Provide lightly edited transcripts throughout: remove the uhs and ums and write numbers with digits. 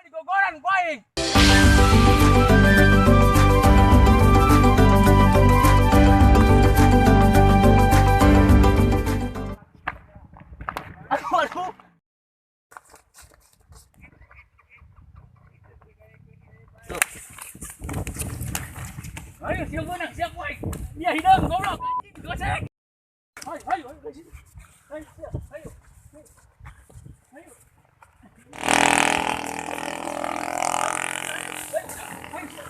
Digogoran ku aing. Aduh, aduh. Ayo, siap menang, siap ku aing. Dia hideung goblok anjing, gosek. Ayo, ayo, ayo, ayo, ayo, ayo. Ayo. Ayo, ayo, ayo,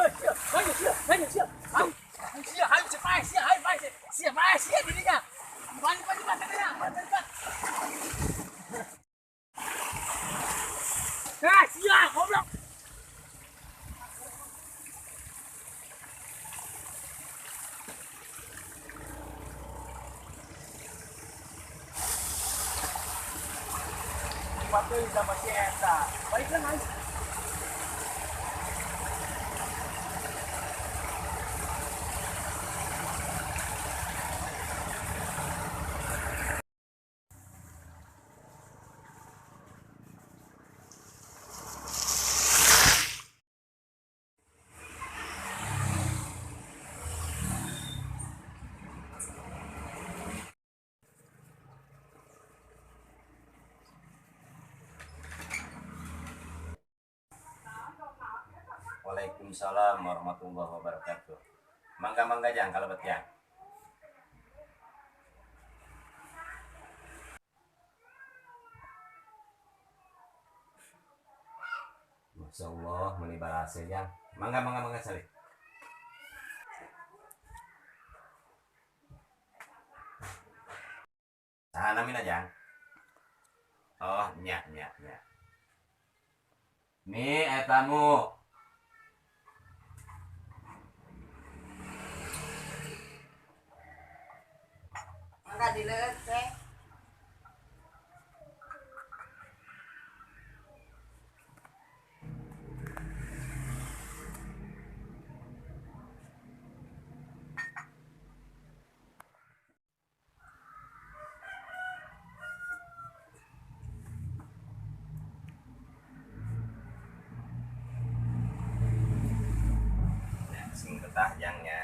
ayo, ayo, ayo, ayo, ayo, ayo, cepat, ayo, ayo, ayo, ayo, dirinya. Balik, balik, balik, balik, balik. Ah, sia, goblok. Patuloy sama si Eta. Balik lang, guys. Waalaikumsalam warahmatullahi wabarakatuh. Mangga mangga jang kalebet jang. Masya Allah, meni barase jang. Mangga mangga mangga sali. Saha namina jang? Oh, nya nya nya. Mi aya tamu. Mangga dileueut teh. Ya, sing betah jangnya.